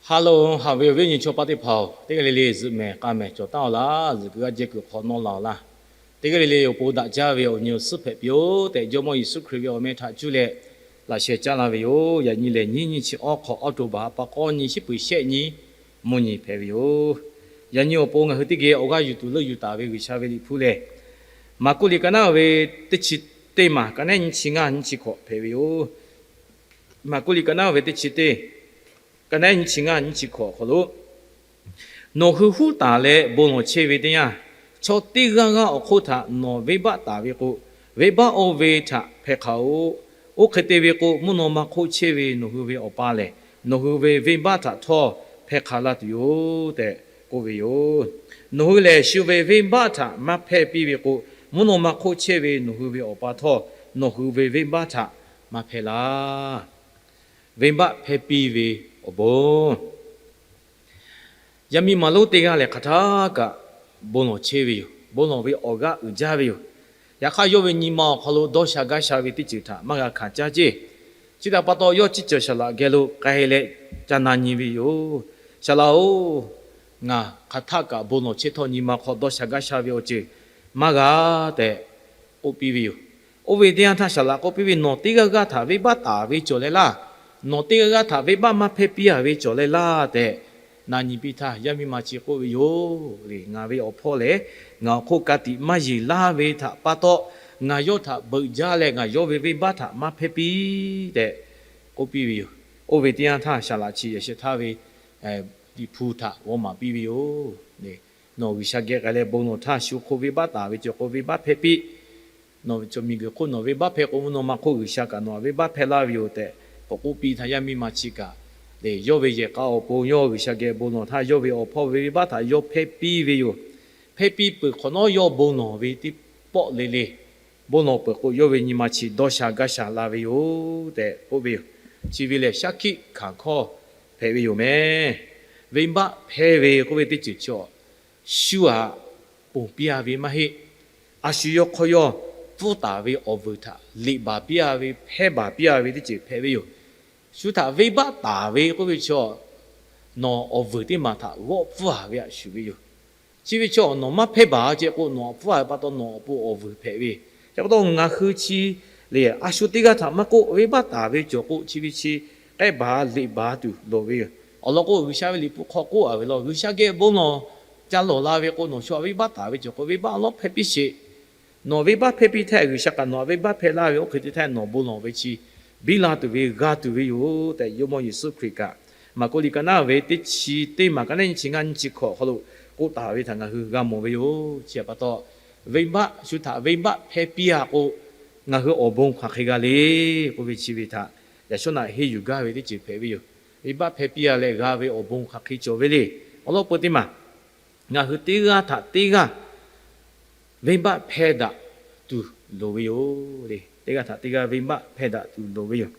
Ha lehˬ, haꞈ ve awˬ viˉ awˬ nyi chaw paˆ teˇ hpaˍ-oˬ, teˇ g'aˇ le le zuhꞈ mehˍ k'a mehˍ cawˬ taˍ-oˬ laˇ. Zuhꞈ kuiˬ g'aˇ jehˇ kuiˬ hk'aw nawˇ la-oˬ laˇ. Teˇ g'aˇ le le awˬ pon daꞈ jaˇ ve awˬ nyi awˬ suhˉ hpehꞈ piˇ-oˬ tehꞈ, Jawˇmawˇ Yeˍsuˆ Hkriꞈ ve awˬ meh htaꞈ cuˇ leh laꞈ sheh caˉ laˇ ve yoˬ. Yaꞈ nyi lehˬ, nyiˇ nyiˇ chi awˉ hk'awꞈ awˉ to baˬ ha pa k'awˇ nyi shiˉ peuˍ shehˆ nyi mvuhˇ nyi hpehꞈ ve yoˬ. Yaꞈ nyi awˬ pon ngaˬ hui teˇ geh awˬ g'aˇ yuˬ tuˬ leuˆ yuˬ taˍ ve G'uiˬsha ve Liꞈ hpu lehˬ, Maˍkuˆ liꞈ ka naˉ ve teˇ chi teˇ maˬ ka naˉ nyiˇ chi ngaˇ nyiˇ chi hkawꞈ hpehꞈ ve yoˬ. Maˍkuˆ liꞈ ka naˉ ve teˇ chi teˇ ka naˉ nyiˇ chi ngaˇ nyiˇ chi hkawꞈ awˬ hk'aw lo, Nawˬ hui huˉ taˍ leh bon lawˬ chehˇ ve teˇ yanˇ, chaw teˇ g'aˇ g'aˇ awˬ hk'oˆ htaꞈ nawˬ venˇbaˆ taˍ ve k'o, venˇbaˆ oˇ ve htaꞈ hpeh hk'aˬ-oꞈ. Oˇ hk'e te ve k'o, mvuhˇ naw ma hk'oˆ chehˇ ve nawˬ hui ve Awˬ pa lehˬ, nawˬ hui ve venˇbaˆ htaꞈ htawˇ hpeh hk'aˬ laˇ tuˬ yoˬ tehꞈ k'oˆ ve yoˬ. Nawˬ hui lehˬ, shu ve venˇbaˆ htaꞈ maˇ hpehˇ piˇ ve k'o, mvuhˇ naw ma hk'oˆ chehˇ ve nawˬ hui ve Awˬ pa htawˇ nawˬ hui ve venˇbaˆ htaꞈ maˇ hpehˇ laˇ. Venˇbaˆ hpehˇ piˇ ve awˬ bon. Yaˇ miˇ ma lonˉ teˇ g'aˇ lehˬ, hk'aˬ htaˇ kaꞈ bon lawˬ chehˇ ve yoˬ. Bon lawˬ ve awˬ g'aˇ uiˍ jaˇ ve yoˬ. Yaꞈ hk'aˇ, yawˇ ve nyi ma awˬ hk'aw lo dawˇ sha gaˇ sha ve teˇ ceuˬ htaꞈ maˇ g'a hkanˍ caˇ ceˇ. Chi htaꞈ pa taw, yawˇ ciˇ ceuˬ saˍ laꞈ geh lo k'ai leh ca na nyi ve yoˬ. Saˍ laꞈ-oˬ, ngaˬ hk'aˬ htaˇ kaꞈ bon lawˬ chehˇ htawˇ, nyi ma hk'aw dawˇ sha gaˇ sha ve awˬ ceuˬ maˇ g'a tehꞈ k'oˆ piˇ ve yoˬ. Oˇ ve teˇ yanˇ htaˇ, saˍ laꞈ k'oˆ piˇ ve, Nawˬ teˇ g'aˇ g'aˇ htaꞈ venˇbaˆ taˍ ve cawˬ leh laˇ. Nawˬ teˇ g'aˇ g'aˇ htaꞈ venˇbaˆ maˇ hpehˇ piˇ-a ve cawˬ leh laˇ tehꞈ na nyi piˇ htaˇ, yaˇ miˇ ma chi k'oˆ ve yoˬ. Ngaˬ ve awˬ hpawˇ lehˬ, ngaˬ awˬ hk'oˆ ka tiꞈ maˇ yeˬ laˇ ve htaꞈ pa taw, ngaˬ yawˇ htaꞈ beuꞈ jaˇ leh ngaˬ yawˇ ve venˇbaˆ htaꞈ maˇ hpehˇ piˇ tehꞈ k'oˆ piˇ ve yoˬ. Oˇ ve teˇ yanˇ htaˇ, saˍ laꞈ chi yaꞈ sheh htaˇ ve Liꞈ hpu htaꞈ g'aw maˍ piˇ ve yoˬ. Nawˬ G'uiˬsha geh k'ai leh bon lawˬ htaˇ, shu hk'oˆ venˇbaˆ taˍ ve cawˬ k'o, venˇbaˆ hpehˇ piˇ. Nawˬ ve chaw miˬguiˬ hk'oˆ nawˬ venˇbaˆ hpehˇ k'o, mvuhˇ naw ma hk'oˆ G'uiˬsha kaꞈ nawˬ venˇbaˆ hpehˇ laˇ ve yoˬ tehꞈ k'awꞈ k'oˆ piˇ htaˇ, yaˇ miˇ ma chi kaꞈ lehˬ, yawˇ ve yehˬ k'a awˬ pon yawˇ G'uiˬsha geh bon lawˬ htaˇ, yawˇ ve awˬ hpawˇ ve venˇbaˆ htaꞈ yawˇ hpehˇ piˇ ve yoˬ. Hpehˇ piˇ peuˬ hk'awꞈ nawˉ, yawˇ bon lawˬ ve teˇ pawˆ le le, bon lawˬ peuˬ k'o, yawˇ ve nyi ma chi dawˇ sha gaˇ sha la ve yoˬ tehꞈ k'oˆ ve yoˬ. Chi ve lehˬ, shaˉ hkiˆ hkanˍ hkawˇ hpehꞈ ve yoˬ meh. Venˇbaˆ hpehˇ ve k'oˆ ve teˇ ceuˬ chi awˬ, shu aꞈ ponˬ piˇ-a ve maˇ heˆ. A shu yawˇ hk'aw yawˇ pfuhˇ taˍ ve awˬ vuiˬ htaꞈ liꞈ baˬ piˇ-a ve, hpehˇ baˬ piˇ-a ve teˇ ceuˬ hpehꞈ ve yoˬ. Shu htaꞈ venˇbaˆ taˍ ve k'oˆ ve chi awˬ, nawˬ awˬ vuiˬ teˇ maˬ htaꞈ g'awˆ pfuhˇ-a ve a shuˍ ve yoˬ. Chi ve chi awˬ nawˬ maˇ hpehˇ baˬ ce k'o, nawˬ aꞈ pfuhˇ-a ve pa taw nawˬ awˬ pon awˬ vuiˬ hpehꞈ ve. Chi pa taw ngaˬ hui chi lehˬ, a shu teˇ g'aˇ htaꞈ maˇ k'oˆ, venˇbaˆ taˍ ve cawˬ k'o, chi ve chi k'ehˆ baˬ liꞈ baˬ tuˬ loˍ ve yoˬ. Awˬ lawn k'o, G'uiˬsha ve Liꞈ hpu hk'aw k'oˆ-a ve law, G'uiˬsha geh bon lawˬ ca lawˬ la ve k'o, nawˬ shu aꞈ venˇbaˆ taˍ ve cawˬ k'o, venˇbaˆ a lawˉ hpehˇ piˇ sheˍ. Nawˬ venˇbaˆ hpehˇ piˇ htaˇ, G'uiˬsha kaꞈ nawˬ aꞈ venˇbaˆ hpehˇ laˇ ve, oˇ hk'e te htaˇ nawˬ bon lawˬ ve chi biˇ la tuˬ ve g'a tuˬ ve yoˬ tehꞈ, Jawˇmawˇ Yeˍsuˆ Hkriꞈ kaꞈ Maˍkuˆ liꞈ ka naˉ ve teˇ chi teˇ maˬ ka naˉ nyiˇ chi ngaˇ nyiˇ chi hkawꞈ awˬ hk'aw lo k'oˆ taˍ ve htaꞈ ngaˬ hui g'a mawˬ ve yoˬ. Chi htaꞈ pa taw, venˇbaˆ shu htaꞈ venˇbaˆ hpehˇ piˇ-a k'o, ngaˬ hui awˬ bon hk'aˬ hk'e g'a le k'oˆ ve chi ve htaꞈ yaꞈ shawˉ naꞈ henˇ yuˬ gaˇ ve teˇ ceuˬ hpehꞈ ve yoˬ. Venˇbaˆ hpehˇ piˇ-a leh g'a ve awˬ bon hk'aˬ hk'e cawˬ ve le. Awˬ lawn peu teˇ maˬ, ngaˬ hui teˇ g'aˇ htaꞈ teˇ g'aˇ venˇbaˆ hpehˇ daꞈ tuˬ loˍ ve yoˬ le. Teˇ g'aˇ htaꞈ teˇ g'aˇ venˇbaˆ hpehˇ daꞈ tuˬ loˍ ve yoˬ.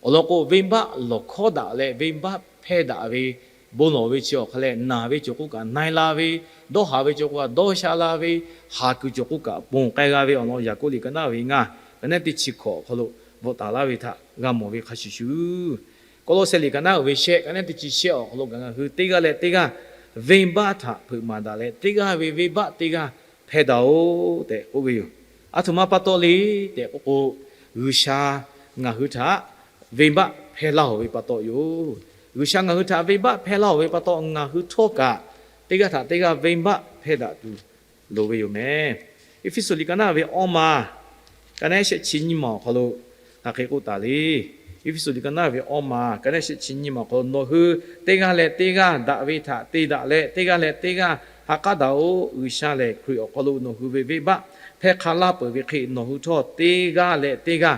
Awˬ lawn k'o, venˇbaˆ lawˬ hkawˉ daꞈ leh venˇbaˆ hpehˇ daꞈ ve, bon lawˬ ve chi awˬ hk'a leh, naˬ ve cawˬ k'oˆ kaꞈ na-e la ve, dawˇ haˍ ve cawˬ k'oˆ kaꞈ dawˇ sha la ve, haˍ kuiˬ cawˬ k'oˆ kaꞈ ponˬ k'ai g'a ve awˬ lawn, Yaˍkoˆ liꞈ ka naˉ ve ngaˇ ka naˉ teˇ chi hkawꞈ awˬ hk'aw lo bvuhꞈ taˍ laˇ ve htaꞈ g'a mawˬ ve hk'a shuˍ shuˍ, Kawˇlawˇsehˇ liꞈ ka naˉ uiˍ ve shehˆ ka naˉ teˇ chi shehˆ awˬ hk'aw lo kaꞈ, ngaˬ hui teˇ g'aˇ leh teˇ g'aˇ venˇbaˆ htaꞈ hpeuꞈ maˍ daꞈ leh, teˇ g'aˇ ve venˇbaˆ teˇ g'aˇ hpehˇ daꞈ-oˬ tehꞈ k'oˆ ve yoˬ. Aˬ htoꞈ ma pa taw le tehꞈ k'oˆ k'o, G'uiˬsha ngaˬ hui htaꞈ venˇbaˆ hpehˇ laˇ-oˬ ve pa taw yoˬ. G'uiˬsha ngaˬ hui htaꞈ venˇbaˆ hpehˇ laˇ-oˬ ve pa taw, ngaˬ hui htawˇ kaꞈ teˇ g'aˇ htaꞈ teˇ g'aˇ venˇbaˆ hpehˇ daꞈ tuˬ loˍ ve yoˬ meh. Eˇfeˇsuꞈ liꞈ ka naˉ ve awˇ ma ka naˉ shehˆ chi nyiˇ maˬ awˬ hk'aw lo hk'aˬ hk'e k'oˆ taˍ le. Eˇfeˇsuꞈ liꞈ ka naˉ ve awˇ ma ka naˉ shehˆ chi nyiˇ maˬ awˬ hk'aw lo, Nawˬ hui teˇ g'aˇ leh teˇ g'aˇ daꞈ ve htaꞈ te daꞈ leh, teˇ g'aˇ leh teˇ g'aˇ ha k'aˉ daꞈ-oꞈ. G'uiˬsha lehˬ Hkriꞈ awˬ hk'aw lo nawˬ hui ve venˇbaˆ hpehˇ hk'a laˇ peuˬ ve hk'e, nawˬ hui htawˇ teˇ g'aˇ leh teˇ g'aˇ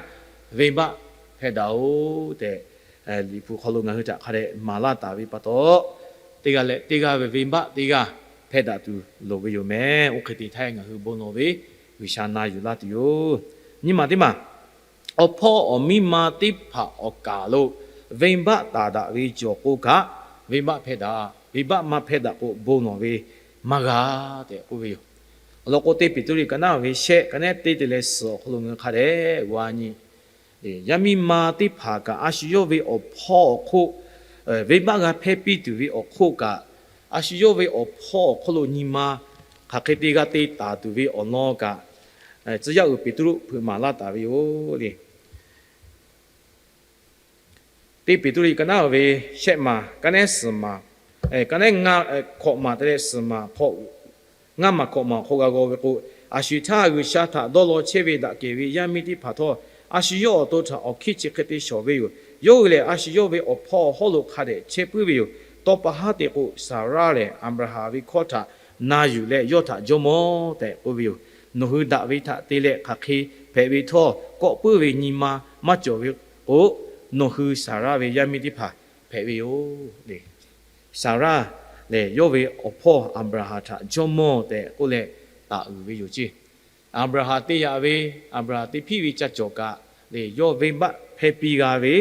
venˇbaˆ hpehˇ daꞈ-oꞈ tehꞈ, Liꞈ hpu hk'aw lo ngaˬ hui htaꞈ hk'a dehꞈ maˍ laˇ taˍ ve pa taw, teˇ g'aˇ leh teˇ g'aˇ ve venˇbaˆ teˇ g'aˇ hpehˇ daꞈ tuˬ loˍ ve yoˬ meh. Oˇ hk'e te htaˇ ngaˬ hui bon lawˬ ve G'uiˬsha na yuˬ laˇ tuˬ yoˬ. Nyiˇ maˬ teˇ maˬ, awˬ hpawˇ awˬ miˇ ma teˇ hpaˍ awˬ kaˍ lo venˇbaˆ taˍ daꞈ ve cawˬ k'o kaꞈ, venˇbaˆ hpehˇ daꞈ. Venˇbaˆ maˇ hpehˇ daꞈ k'o, bon lawˬ ve maˇ g'a tehꞈ k'oˆ ve yoˬ. Awˬ lawn k'o, teˇ Peˍtruˆ liꞈ ka naˉ ve shehˆ ka naˉ teˇ te leh suhˍ awˬ hk'aw lo ngaˬ hui hk'a dehꞈ g'a nyi, yaˇ miˇ ma teˇ hpaˍ kaꞈ a shu yawˇ ve awˬ hpawˇ awˬ hk'oˆ venˇbaˆ g'a hpehˇ piˇ tuˬ ve awˬ hk'oˆ kaꞈ, a shu yawˇ ve awˬ hpawˇ awˬ hk'oˆ lo nyi ma hk'aˬ hk'e te g'a te taˍ tuˬ ve awˬ lawn kaꞈ, tcuh yaˇ uiˍ Peˍtruˆ hpeuꞈ maˍ laˇ taˍ ve yoˬ le. Teˇ Peˍtruˆ liꞈ ka naˉ ve shehˆ maˬ, ka nehˉ suhˍ maˬ, ka nehˉ ngaˇ hkawꞈ maˬ te leh suhˍ maˬ hk'aw, ngaˇ maˬ hkawꞈ maˬ awˬ hk'aw g'a g'aw ve k'o, a shu htaˇ G'uiˬsha htaꞈ dawˇ law chehˇ ve daꞈ kehˬ ve yaˇ miˇ teˇ hpaˍ htawˇ, a shu yawˇ awˬ to htaꞈ awˬ hkiˇ chi hk'e te shawˍ ve yoˬ. Yawˇ hui lehˬ, a shu yawˇ ve awˬ hpawˇ hawˉ lo hk'a dehꞈ chehˇ puiˉ ve yoˬ. Tawˇ pa haˉ te k'o, Saˍraˆ lehˬ Aˍbraˍhanˍ ve hkawˇ htaꞈ na yuˬ leh yawˇ htaꞈ jawˇmawˇ tehꞈ k'oˆ ve yoˬ. Nawˬ hui daꞈ ve htaꞈ te leh hk'aˬ hk'e hpehꞈ ve htawˇ, kawˆ puiˉ ve nyi ma maˇ cawˬ ve k'o, nawˬ hui Saˍraˆ ve yaˇ miˇ teˇ hpaˍ hpehꞈ ve yoˬ. Saˍraˆ lehˬ, yawˇ ve awˬ hpawˇ Aˍbraˍhanˍ htaꞈ jawˇmawˇ tehꞈ k'oˆ leh taˍ uiˍ ve yoˬ ceˇ. Aˍbraˍhanˍ te yaꞈ ve, Aˍbraˍhanˍ te hpiˇ ve ca cawˬ kaꞈ, lehˬ yawˇ venˇbaˆ hpehˇ piˇ g'a ve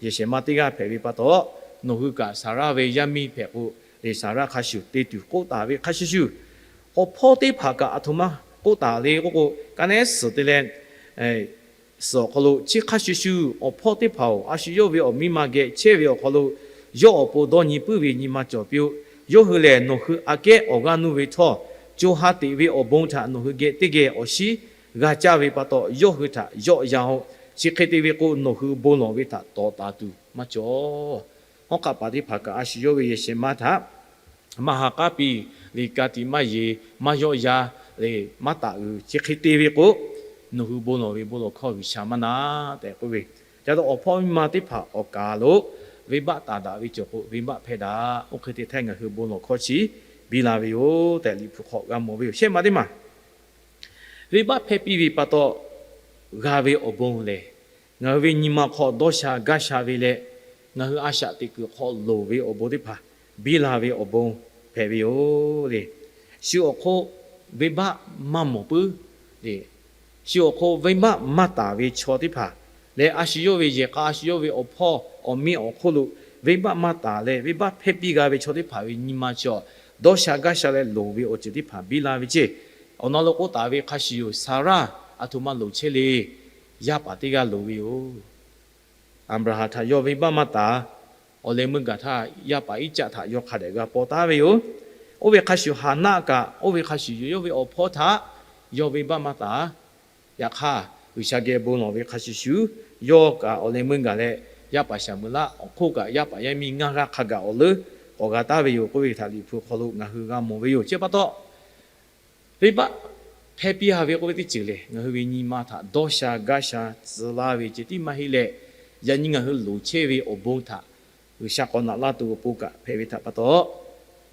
yehˬ shehˍ ma teˇ g'aˇ hpehꞈ ve pa taw, nawˬ hui kaꞈ Saˍraˆ ve yaˇ miˇ hpehꞈ k'o, lehˬ Saˍraˆ hk'a shuˍ te tuˬ k'oˆ taˍ ve hk'a shuˍ shuˍ, awˬ hpawˇ teˇ hpaˍ kaꞈ a htoꞈ ma k'oˆ taˍ le k'oˆ k'o, ka nehˉ suhˍ te leh suhˍ awˬ hk'aw lo chi hk'a shuˍ shuˍ, awˬ hpawˇ teˇ hpaˍ-oˬ, a shu yawˇ ve awˬ miˇ ma geh chehˇ ve awˬ hk'aw lo, yawˇ awˬ pon dawˇ nyi puiˉ ve nyi ma cawˬ piˇ-oˆ. Yawˇ hui lehˬ, nawˬ hui aꞈ kehˉ awˬ g'aˇ nuˇ ve htawˇ, co ha teꞈ ve awˬ bon htaꞈ nawˬ hui geh teˇ geh awˬ shiˉ g'a caˇ ve pa taw, yawˇ hui htaꞈ yawˆ yan-oˬ. Chi hk'e te ve k'o, nawˬ hui bon lawˬ ve htaꞈ tawˍ taˍ tuˬ maˇ cawˬ. Hawˉ hk'aˆ paˍ teˇ hpaˍ kaꞈ a shu yawˇ ve yehˬ shehˍ ma htaꞈ maˇ ha k'aˉ piˇ, lehˬ ka tiꞈ maˇ yeˬ, maˇ yawˆ yan, lehˬ maˇ taˍ uiˍ. Chi hk'e te ve k'o, nawˬ hui bon lawˬ ve bon lawˬ hkawˇ G'uiˬsha maˇ na tehꞈ k'oˆ ve. Ca taw awˬ hpawˇ miˇ ma teˇ hpaˍ awˬ kaˍ lo venˇbaˆ taˍ daꞈ ve cawˬ k'o, venˇbaˆ hpehˇ daꞈ. Oˇ hk'e te htaˇ ngaˬ hui bon lawˬ hkawˇ chi biˇ la ve yoˬ tehꞈ, Liꞈ hpu hk'aw g'a mawˬ ve yoˬ. Shehˆ maˬ teˇ maˬ venˇbaˆ hpehˇ piˇ ve pa taw g'a ve awˬ bon lehˬ, ngaˬ hui ve nyi ma hk'aw dawˇ sha gaˇ sha ve leh, ngaˬ hui a shaꞈ teꞈ kuiˬ hk'aw loˍ ve awˬ bon teˇ hpaˍ biˇ la ve awˬ bon hpehꞈ ve yoˬ le. Shu awˬ hk'oˆ venˇbaˆ maˇ mawˬ puiˉ le. Shu awˬ hk'oˆ venˇbaˆ maˇ taˍ ve chaw teˇ hpaˍ leh, a shu yawˇ ve yehˬ k'a, a shu yawˇ ve awˬ hpawˇ awˬ miˇ awˬ hk'oˆ lo venˇbaˆ maˇ taˍ leh, venˇbaˆ hpehˇ piˇ g'a ve chaw teˇ hpaˍ ve nyi ma chaw dawˇ sha gaˇ sha leh loˍ ve awˬ ceuˬ teˇ hpaˍ biˇ la ve ceˇ. Awˬ na lo k'oˆ taˍ ve hk'a shuˍ yoˬ. Saˍraˆ a htoꞈ ma loˍ chehˇ le. Yaˇ paˍ teˇ g'aˇ loˍ ve yoˬ. Aˍbraˍhanˍ htaꞈ yawˇ venˇbaˆ maˇ taˍ. Awˬ leh meuˇ gaˬ htaˇ yaˇ paˍ Iˉcaˆ htaꞈ yawˇ hk'a dehꞈ g'a paw taˉ ve yoˬ. Oˇ ve hk'a shuˍ Haˍnaˆ kaꞈ, oˇ ve hk'a shuˍ yoˬ, yawˇ ve awˬ hpawˇ htaꞈ yawˇ venˇbaˆ maˇ taˍ. Yaꞈ hk'aˇ, G'uiˬsha geh bon lawˬ ve hk'a shuˍ shuˍ, yawˇ kaꞈ awˬ leh meuˇ gaˬ leh, yaˇ paˍ Saˍmuˍlaˆ awˬ hk'oˆ kaꞈ yaˇ paˍ yaˇ miˇ ngaˇ g'aˇ hk'a gaˬ awˬ leuˉ k'awꞈ g'a taˍ ve yoˬ k'oˆ ve htaꞈ Liꞈ hpu hk'aw lo ngaˬ hui g'a mawˬ ve yoˬ. Chi pa taw, venˇbaˆ hpehˇ piˇ a ve k'oˆ ve teˇ ceuˬ lehˬ, ngaˬ hui ve nyi ma htaꞈ dawˇ sha gaˇ sha tcuh laˇ ve ceh tiˉ maˇ heˆ leh, yaꞈ nyi ngaˬ hui loˍ chehˇ ve awˬ bon htaꞈ G'uiˬsha k'awꞈ naꞈ laˇ tuˬ awˬ pon kaꞈ hpehꞈ ve htaꞈ pa taw,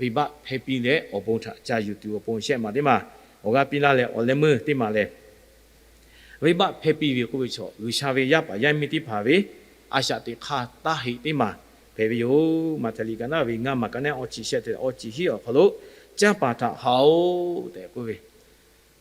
venˇbaˆ hpehˇ piˇ leh awˬ bon htaꞈ ca yuˬ tuˬ awˬ pon shehˆ maˬ teˇ maˬ awˬ g'aˇ piˇ laˇ leh, awˬ leh meuˇ teˇ maˬ lehˬ, venˇbaˆ hpehˇ piˇ ve k'oˆ ve chaw, G'uiˬsha ve yaˇ paˍ yaˇ miˇ teˇ hpaˍ ve a shaꞈ teꞈ hk'aˇ taˇ heꞈ teˇ maˬ hpehꞈ ve yoˬ. Maꞈhtehˍ liꞈ ka naˉ ve ngaˇ maˬ ka nehˉ awˇ chi shehˆ te awˇ chi hiˉ awˬ hk'aw lo, Canˇ paˍ htaꞈ haꞈ-oꞈ tehꞈ k'oˆ ve,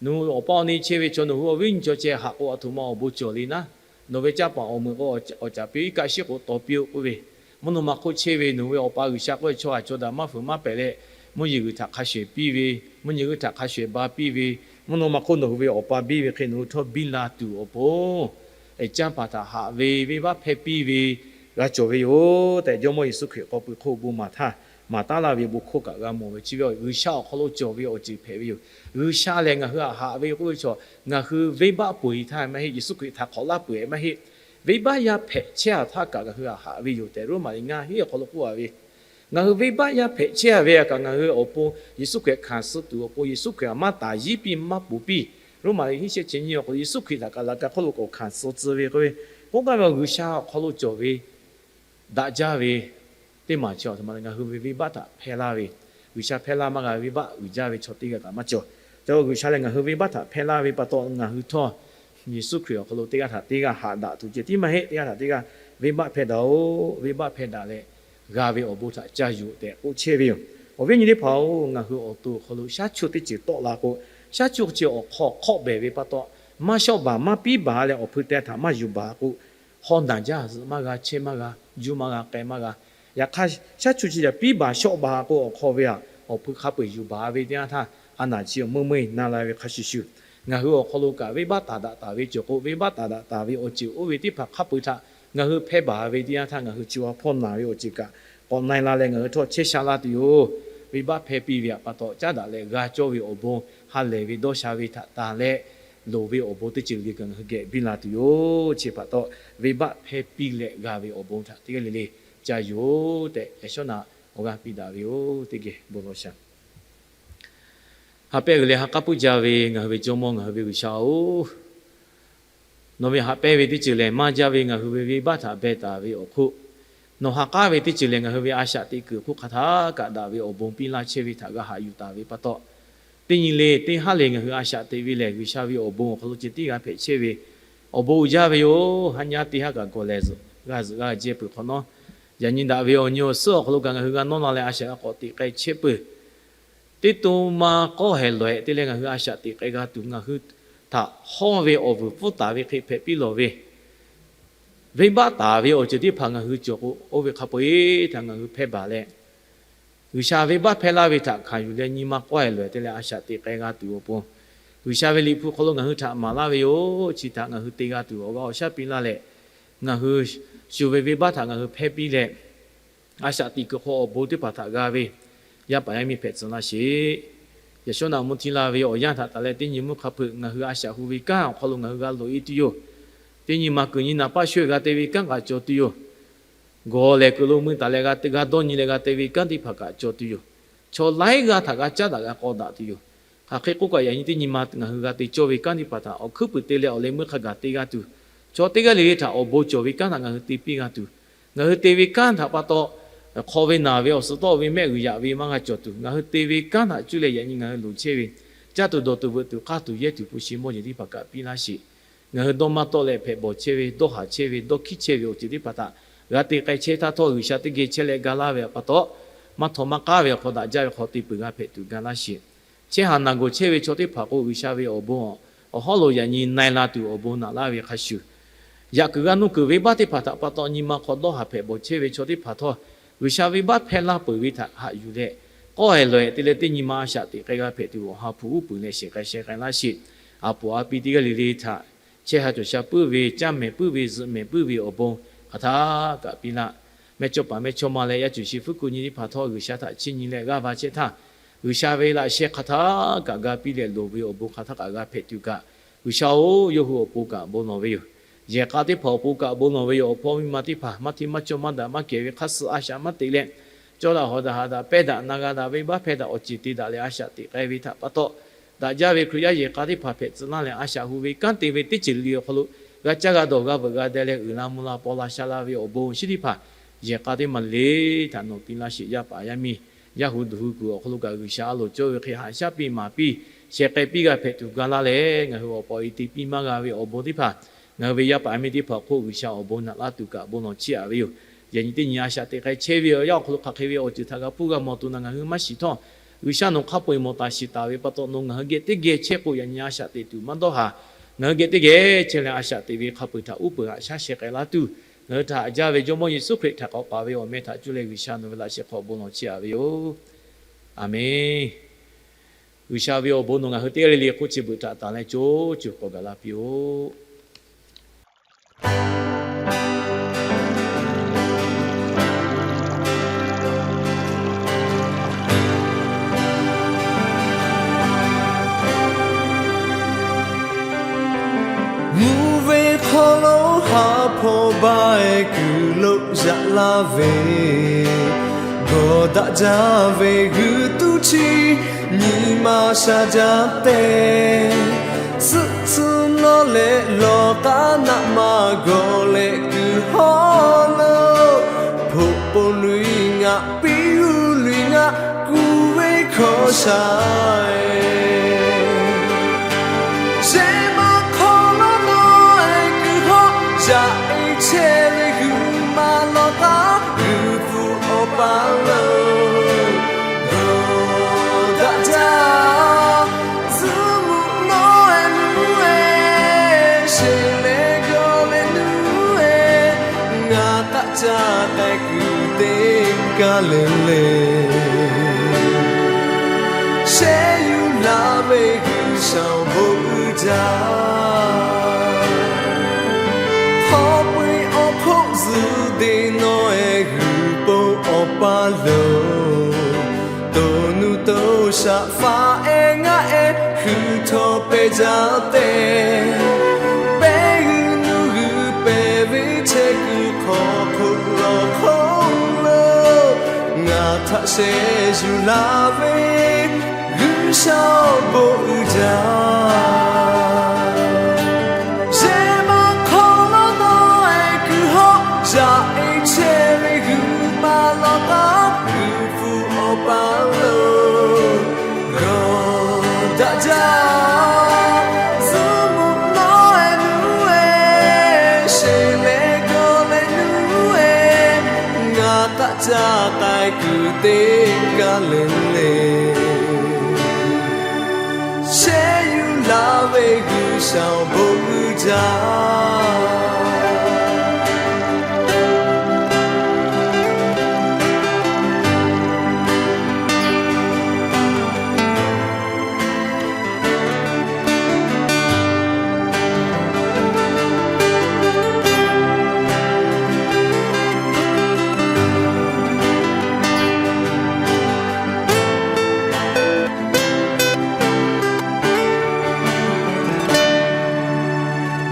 nawˬ hui awˬ pa awˬ ne chehˇ ve chaw nawˬ hui awˬ viˉ nyi chaw ceh haꞈ k'o, a htoꞈ ma awˬ bon cawˬ le naˉ, nawˬ ve canˇ paˍ awˬ meuꞈ k'o awˬ caˍ piˇ-oˆ, iˉ kaˆ shiˉ k'o taw piˇ-oˆ k'oˆ ve, mvuhˇ naw ma hk'oˆ chehˇ ve nawˬ hui ve awˬ pa G'uiˬsha k'oˆ ve chaw haˍ chaw daꞈ maˇ fuiˍ maˇ pehˍ leh, mvuhˇ yeˬ g'uiˬ htaꞈ hk'a shuˍ eˬ piˇ ve, mvuhˇ nyi g'uiˬ htaꞈ hk'a shuˍ eˬ ba piˇ ve, mvuhˇ naw ma hk'oˆ nawˬ hui ve awˬ pa biˇ ve hk'e nawˬ hui htawˇ biˇ la tuˬ awˬ pon, canˇ paˍ htaꞈ haꞈ ve, venˇbaˆ hpehˇ piˇ ve g'a cawˬ ve yoˬ tehꞈ, Jawˇmawˇ Yeˍsuˆ Hkriꞈ k'aw pui hk'oˆ bon maˍ htaˇ, maˍ taˉ laˇ ve bon hkawˇ kaꞈ g'a mawˬ ve. Chi ve G'uiˬsha awˬ hk'aw lo cawˬ ve awˬ ceuˬ hpehꞈ ve yoˬ. G'uiˬsha lehˬ ngaˬ hui htaꞈ haꞈ ve k'oˆ ve chaw, ngaˬ hui venˇbaˆ peuˬ-e htaˇ maˇ heˆ, Yeˍsuˆ Hkriꞈ htaꞈ hk'awꞈ laˇ peuˬ-e maˇ heˆ, venˇbaˆ yaˇ hpehꞈ chehˇ a htaˇ kaꞈ ngaˬ hui htaꞈ haꞈ ve yoˬ tehꞈ, Roˉmaꞈ liꞈ ngaˇ hiˉ awˬ hk'aw lo k'oˆ a ve, ngaˬ hui venˇbaˆ yaˇ hpehꞈ chehˇ a ve a kaꞈ ngaˬ hui awˬ pon Yeˍsuˆ Hkriꞈ hkanˍ suh tuˬ awˬ pon, Yeˍsuˆ Hkriꞈ htaꞈ maˇ taˍ yiˉ piˇ maˇ ponˬ piˇ, Roˉmaꞈ liꞈ hiˉ shehˆ chi nyiˇ awˬ hk'aw lo Yeˍsuˆ Hkriꞈ htaꞈ kaꞈ laꞈ ka hk'oˆ lo k'awꞈ hkanˍ suh tcuh ve k'oˆ ve, k'oˆ gaˇ ve G'uiˬsha awˬ hk'aw lo cawˬ ve daꞈ jaˇ ve teˇ maˬ chi a htoꞈ ma leh ngaˬ hui ve venˇbaˆ htaꞈ hpehˇ laˇ ve, G'uiˬsha hpehˇ laˇ maˇ g'a ve venˇbaˆ uiˍ jaˇ ve chaw teˇ g'aˇ kaꞈ maˇ cawˬ. Ca G'uiˬsha lehˬ ngaˬ hui venˇbaˆ htaꞈ hpehˇ laˇ ve pa taw, ngaˬ hui htawˇ Yeˍsuˆ Hkriꞈ awˬ hk'aw lo teˇ g'aˇ htaꞈ teˇ g'aˇ haꞈ daꞈ tuˬ ceh tiˉ maˇ heˆ, teˇ g'aˇ htaꞈ teˇ g'aˇ venˇbaˆ hpehˇ daꞈ-oꞈ, venˇbaˆ hpehˇ daꞈ leh g'a ve awˬ bon htaꞈ ca yuˬ tehꞈ k'oˆ chehˇ ve yoˬ. Awˬ viˉ nyi teˇ hpaˍ-oˬ, ngaˬ hui awˬ to awˬ hk'aw lo shaˉ chuˇ teˇ ceuˬ tawˆ la k'o, shaˉ chuˇ chi awˬ hk'aw hk'awˆ behˬ ve pa taw, maˇ shawˆ baˬ maˇ piˇ baˬ leh awˬ hpui teh htaꞈ maˇ yuˬ baˬ k'o, haw naˬ jaˇ zuhꞈ maˇ g'a, chehˇ maˇ g'a, juˇ maˇ g'a, k'ai maˇ g'a. Yaꞈ hk'aˇ, shaˉ chuˇ chi yaꞈ piˇ baˬ shawˆ baˬ k'o, awˬ hk'aw ve htaꞈ awˬ hpui hk'a peu-eˬ yuˬ baˬ ve teˇ yanˇ htaˇ, a naˬ chi meuˇ meuˇ-eˬ na la ve hk'a shuˍ shuˍ, ngaˬ hui awˬ hk'aw lo kaꞈ venˇbaˆ taˍ daꞈ taˍ ve cawˬ k'o, venˇbaˆ taˍ daꞈ taˍ ve awˬ ceuˬ oˇ ve teˇ hpaˍ hk'a peu-eˬ htaꞈ ngaˬ hui hpehˇ baˬ ve teˇ yanˇ htaˇ, ngaˬ hui chi a hpawˇ naˬ ve awˬ ceuˬ kaꞈ k'awꞈ na e la leh ngaˬ hui htawˇ chehˇ sha la tuˬ yoˬ. Venˇbaˆ hpehˇ piˇ ve htaꞈ pa taw, caˉ daꞈ leh g'a cawˇ ve awˬ bon, ha lehˬ ve dawˇ sha ve htaꞈ tanˬ leh, loˍ ve awˬ bon teˇ ceuˬ le kaꞈ ngaˬ hui geh biˇ la tuˬ yoˬ. Chi pa taw, venˇbaˆ hpehˇ piˇ leh g'a ve awˬ bon htaꞈ teˇ g'aˇ le le ca yuˬ-oˬ tehꞈ, yaꞈ shawˉ naꞈ awˬ g'aˇ piˇ daꞈ ve yoˬ. Teˇ geh bon lawˬ shaˍ. Ha pehˇ g'uiˬ leh ha k'aˉ puiˉ jaˇ ve ngaˬ hui ve Jawˇmawˇ, ngaˬ hui ve G'uiˬsha-oˬ, nawˬ ve haꞈ pehnˇ ve teˇ ceuˬ lehˬ maˇ jaˇ ve ngaˬ hui ve venˇbaˆ htaꞈ beh taˍ ve awˬ hk'oˆ, nawˬ ha k'aˉ ve teˇ ceuˬ lehˬ ngaˬ hui ve a shaꞈ teꞈ kuiˬ hk'oˆ hk'aˬ htaˇ kaꞈ daꞈ ve awˬ bon piˇ laˇ chehˇ ve htaꞈ g'a haꞈ yuˬ taˍ ve pa taw, teˇ nyi le teˇ haˉ le ngaˬ hui a shaꞈ teꞈ ve lehˬ, G'uiˬsha ve awˬ bon awˬ hk'aw lo ceh tiˉ g'a hpehꞈ chehˇ ve awˬ bon uiˍ jaˇ ve yoˬ. Haˉ nyi teˇ haˉ kaꞈ gawˬ lehˬ zuhꞈ g'a zuhꞈ g'a jehˇ peuˬ hk'awꞈ nawˉ, yaꞈ nyi daꞈ ve awˬ nyi awˬ suhˉ awˬ hk'aw lo kaꞈ ngaˬ hui g'a nawˇ la leh a shaꞈ g'a k'awꞈ teꞈ k'ai chehˇ peuˬ. Teˇ to ma k'awˇ hehˍ lawˬ hehˍ te leh ngaˬ hui a shaꞈ teꞈ k'ai g'a tuˬ, ngaˬ hui htaꞈ hawˇ ve awˬ vuiˬ pfuhˇ taˍ ve hk'e hpehꞈ piˇ lawˬ ve, venˇbaˆ taˍ ve awˬ ceuˬ teˇ hpaˍ ngaˬ hui cawˬ k'o, oˇ ve hk'a peu-eˬ htaꞈ ngaˬ hui hpehˇ baˬ leh, G'uiˬsha venˇbaˆ hpehˇ laˇ ve htaꞈ hkanˍ yuˬ leh nyi ma k'awˇ hehˍ lawˬ hehˍ te leh a shaꞈ teꞈ k'ai g'a tuˬ awˬ pon, G'uiˬsha ve liꞈ hpu hk'aw lo ngaˬ hui htaꞈ maˍ laˇ ve yoˬ. Chi htaꞈ ngaˬ hui te g'a tuˬ awˬ g'aˇ awˬ shaˉ piˇ laˇ leh, ngaˬ hui shuˍ ve venˇbaˆ htaꞈ ngaˬ hui hpehˇ piˇ leh, a shaꞈ teꞈ kuiˬ hk'aw awˬ bon teˇ hpaˍ htaꞈ g'a ve yaˇ paˍ yaˇ miˇ hpehꞈ tcuh laˇ sheˍ. Yaꞈ shawˉ naꞈ mvuhˇ htiˇ la ve awˬ yanˇ htaꞈ taˍ leh teˇ nyi mvuhˇ hk'a peu-eˬ ngaˬ hui a shaꞈ hu ve kanˉ awˬ hk'aw lo ngaˬ hui g'a loꞈ-e tuˬ yoˬ. Teˇ nyi ma kuiˬ nyi naˍ paˆ sho-eˬ g'a te ve kanˉ kaꞈ cawˬ tuˬ yoˬ. Gawˬ lehˬ kuiˬ lo mui taˍ leh g'a dawˇ nyi leh g'a te ve kanˉ teˇ hpaˍ kaꞈ cawˬ tuˬ yoˬ. Chaw laiˉ g'aˇ htaꞈ g'a caˉ daꞈ g'a k'aw daꞈ tuˬ yoˬ. Hk'aˬ hk'e k'oˆ kaꞈ, yaꞈ nyi teˇ nyi ma ngaˬ hui g'a te cawˇ ve kanˉ teˇ hpaˍ htaꞈ awˬ hkuiˉ puiˍ te leh awˬ leh meuˇ hk'a gaˬ te g'a tuˬ, chaw teˇ g'aˇ le le htaꞈ awˬ bon cawˬ ve kanˉ htaꞈ ngaˬ hui te piˇ g'a tuˬ, ngaˬ hui te ve kanˉ htaꞈ pa taw hk'aw ve naˬ ve awˬ suhˍ tawˆ ve mehˆ g'uiˬ yaꞈ ve maˇ g'a cawˬ tuˬ, ngaˬ hui te ve kanˉ htaꞈ cuˇ leh yaꞈ nyi ngaˬ hui loˍ chehˇ ve caˇ tuˬ dawˬ tuˬ veuꞈ tuˬ k'aˇ tuˬ yehˇ tuˬ hpu shi mawˇ jeˬ teˇ hpaˍ kaꞈ piˇ laˇ sheˍ. Ngaˬ hui dawˇ maˇ tawˆ leh hpehꞈ bawˬ chehˇ ve, dawˇ haˍ chehˇ ve, dawˇ hkiˉ chehˇ ve awˬ ceuˬ teˇ hpaˍ htaꞈ g'a te k'ai chehˇ htaˇ htawˇ, G'uiˬsha teˇ geh chehˇ leh ga laˇ ve pa taw, maˇ htaw maˇ k'aˉ ve awˬ hk'aw daꞈ jaˇ ve hk'aw te peuˬ g'a hpehꞈ tuˬ ga laˇ sheˍ. Chehˇ haˍ naˬ gawˬ chehˇ ve chaw teˇ hpaˍ k'o, G'uiˬsha ve awˬ bon awˬ hawˉ lo yaꞈ nyi na e la tuˬ awˬ bon naꞈ laˇ ve hk'a shuˍ, yaꞈ kuiˬ g'a nuˇ kuiˬ venˇbaˆ teˇ hpaˍ htaꞈ pa taw nyi ma hk'aw dawˇ haˍ hpehꞈ bawˬ chehˇ ve chaw teˇ hpaˍ htawˇ, G'uiˬsha venˇbaˆ hpehˇ laˇ peuˬ ve htaꞈ haꞈ yuˬ leh, k'awˇ hehˍ lawˬ hehˍ te leh teˇ nyi ma a shaꞈ teꞈ k'ai g'a hpehꞈ tuˬ awˬ ha hpu uˉ peunˍ leh shehˍ k'ai shehˍ k'ai laˇ sheˍ. A poˍ a pi teˇ g'aˇ le le htaꞈ chehˇ ha cawˬ sha puiˉ ve, caˇ mehˍ puiˉ ve, zuhꞈ mehˍ puiˉ ve awˬ bon hk'aˬ htaˇ kaꞈ piˇ laˇ. Mehˇchawˇpaˍ mehˇchawˇma leh yaˇ cuˬ shi fuˉ kuˬ nyi teˇ hpaˍ htawˇ G'uiˬsha htaꞈ chiˇ nyi leh g'aˇ va chehˇ htaˇ, G'uiˬsha ve laꞈ sheh hk'aˬ htaˇ kaꞈ ga piˇ leh loˍ ve awˬ bon hk'aˬ htaˇ kaꞈ g'a hpehꞈ tuˬ kaꞈ, G'uiˬsha-oˬ, yawˇ hui awˬ pon kaꞈ bon lawˬ ve yoˬ. Yehˬ k'a teˇ hpaˍ awˬ pon kaꞈ bon lawˬ ve yoˬ. Awˬ hpawˇ miˇ ma teˇ hpaˍ maˇ hteˇ maˇ cawˇ maˇ daꞈ maˇ kehˬ ve hk'aˇ suh a shaꞈ maˇ teꞈ leh, cawˇ daꞈ hawˍ daꞈ haꞈ daꞈ pehˇ daꞈ na g'a daꞈ venˇbaˆ hpehˇ daꞈ awˬ ceˬ te daꞈ leh a shaꞈ teꞈ k'ai ve htaꞈ pa taw, daꞈ jaˇ ve Hkriꞈ yaˇ yehˬ k'a teˇ hpaˍ hpehꞈ tcuh laˇ leh a shaꞈ hu ve kanˉ te ve teˇ ceuˬ le awˬ hk'aw lo g'a caˇ g'a dawˬ g'a veuꞈ g'a deh leh uiˍ la mvuh la paw la sha la ve awˬ bon awˬ shinˉ teˇ hpaˍ yehˬ k'a teˇ maˬ le htaꞈ nawˬ piˇ laˇ sheˍ. Yaˇ paˍ yaˇ miˇ, yaˇ hu duˬ hui kuiˬ awˬ hk'aw lo kaꞈ G'uiˬsha a loˍ cawˇ ve hk'e haꞈ shaˉ piˇ maˍ piˇ shehˍ k'ai piˇ g'a hpehꞈ tuˬ ga laˇ leh, ngaˬ hui awˬ pa awˬ e te piˇ maˇ g'a ve awˬ bon teˇ hpaˍ ngaˬ hui ve yaˇ paˍ yaˇ miˇ teˇ hpaˍ awˬ hk'oˆ G'uiˬsha awˬ bon naꞈ laˇ tuˬ kaꞈ bon lawˬ chiˇ aꞈ ve yoˬ. Yaꞈ nyi teˇ nyi a shaꞈ teꞈ k'ai chehˇ ve awˬ yanˇ awˬ hk'aw lo hk'aˬ hk'e ve awˬ ceuˬ htaꞈ g'a pfuhˇ g'a mawˬ tuˬ na ngaˬ hui maˇ shiˍ htawˇ, G'uiˬsha nawˬ hk'a peu-eˬ mawˬ taˍ shiˍ taˍ ve pa taw, nawˬ ngaˬ hui geh teˇ geh chehˇ k'o, yaꞈ nyi a shaꞈ teꞈ tuˬ maˇ dawˇ haˍ. Ngaˬ hui geh teˇ geh chehˇ leh a shaꞈ teꞈ ve hk'a peu-eˬ htaꞈ uˉ peunˍ haꞈ shaˉ sheh k'ai laˇ tuˬ, ngaˬ hui htaꞈ haꞈ jaˇ ve Jawˇmawˇ Yeˍsuˆ Hkriꞈ htaꞈ k'awꞈ paˍ ve awˬ meh htaꞈ cuˇ leh G'uiˬsha nawˬ ve laꞈ sheh hk'aw bon lawˬ chiˇ aꞈ ve yoˬ. Aˬmenˍ. G'uiˬsha ve awˬ bon nawˬ ngaˬ hui teˇ g'aˇ le le hk'oˆ chi beuꞈ htaꞈ tanˬ leh co co k'awꞈ gaˬ la piˇ-oˆ. Mvuhˇ ve hk'aw lo ha hpawˇ baˆ-e kuiˬ lo yaꞈ laˇ ve, gawˬ daꞈ jaˇ ve g'uiˬ tuˇ chi nyi ma sha jaˇ tehꞈ, tsuhꞈ tsuhꞈ nawˉ leh lawˬ k'aˉ naˆ ma gawˬ leh kuiˬ hawˉ lo, hpoꞈ pon luˬ-i ngaˆ piˇ uˉ luˬ-i ngaˆ kuˬ ve hkawˇ shaˍ-eˬ. Shehˆ maˇ hk'aw lo nawˬ-e kuiˬ hawˉ yaꞈ-e chehˇ ve g'uiˬ ma lawˬ k'aˉ g'uiˬ pfuhˍ awˬ pa lo, gawˬ daꞈ jaˇ tcuhˉ muꞈ nawˉ-e nuˇ-e, sheˍ leh gawˬ leh nuˇ-e, ngaˬ htaꞈ caˇ k'ai kuiˬ teˇ kaˇ le le, shehˆ yuˬ laˇ ve G'uiˬsha awˬ bon uiˍ jaˇ. Hk'aw peu-eˬ awˬ hk'oˆ zuhꞈ deꞈ nawˬ-e g'uiˬ pon awˬ pa lo, to nuˇ to shaꞈ faˍ ehˉ ngaˆ ehˉ hkui htawˇ pehˇ jaˇ tehꞈ, pehˇ g'uiˬ nuˇ g'uiˬ pehˍ ve chehˇ kuiˬ hk'aw hk'oˆ lawˬ hk'oˆ lo, ngaˬ htaꞈ sheh yuˬ laˇ ve G'uiˬsha awˬ bon uiˍ jaˇ. Yehˬ ma hk'aw lo nawˬ ehˉ kuiˬ hawˉ yaꞈ e chehˇ ve g'uiˬ ma lawˬ taˍ, G'uiˬ hpu Awˬ pa lo g'awˬ daꞈ jaˇ. Zuhꞈ mvuhˇ nawˬ ehˉ nuˇ ehˉ sheˍ leh gawˬ leh nuˇ ehˉ, ngaˬ hk'aˆ caˇ k'ai kuiˬ teˇ kaˇ le le, shehˇ yuˬ laˇ ve G'uiˬsha awˬ bon uiˍ jaˇ.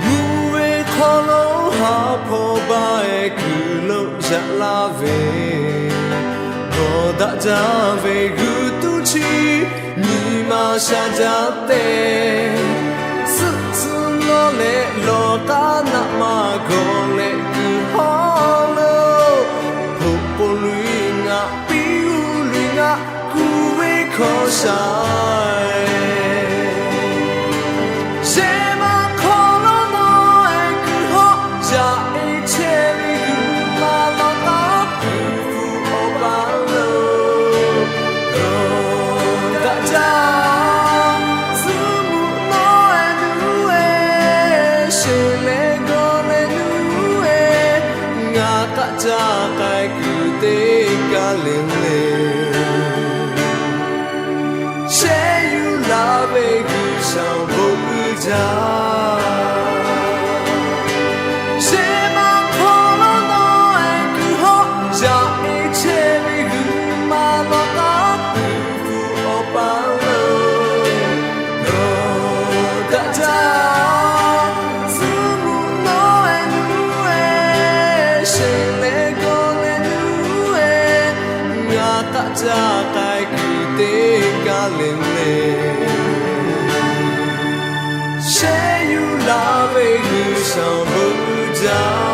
Mvuhˇ ve hk'aw lo ha hpawˇ baˆ ehˉ kuiˬ lo yaꞈ laˇ ve, g'awˬ daꞈ jaˇ ve g'uiˬ tuˇ chi nyi ma sha jaˇ tehꞈ, suhˆ tcuhˉ nawˉ leh lawˬ k'aˉ naˆ ma gawˬ leh kuiˬ hawˉ lo, hpoꞈ k'o luˬ ngaˆ piˇ uˉ luˬ ngaˆ kuˬ ve hkawˇ shaˍ Yehˬ ma hk'aw lo nawˬ ehˉ kuiˬ hawˉ yaꞈ e chehˇ ve g'uiˬ ma lawˬ taˍ, G'uiˬ hpu Awˬ pa lo g'awˬ daꞈ jaˇ. Zuhꞈ mvuhˇ nawˬ ehˉ nuˇ ehˉ sheˍ leh gawˬ leh nuˇ ehˉ, ngaˬ hk'aˆ caˇ k'ai kuiˬ teˇ kaˇ le le, shehˇ yuˬ laˇ ve G'uiˬsha awˬ bon uiˍ jaˇ. Yehˬ ma hk'aw lo nawˬ ehˉ kuiˬ hawˉ yaꞈ e chehˇ ve g'uiˬ ma lawˬ taˍ, G'uiˬ hpu Awˬ pa lo g'awˬ daꞈ jaˇ. Zuhꞈ mvuhˇ nawˬ ehˉ nuˇ ehˉ sheˍ leh gawˬ leh nuˇ ehˉ, ngaˬ hk'aˆ caˇ k'ai kuiˬ teˇ kaˇ le le, shehˇ yuˬ laˇ ve G'uiˬsha awˬ bon uiˍ jaˇ.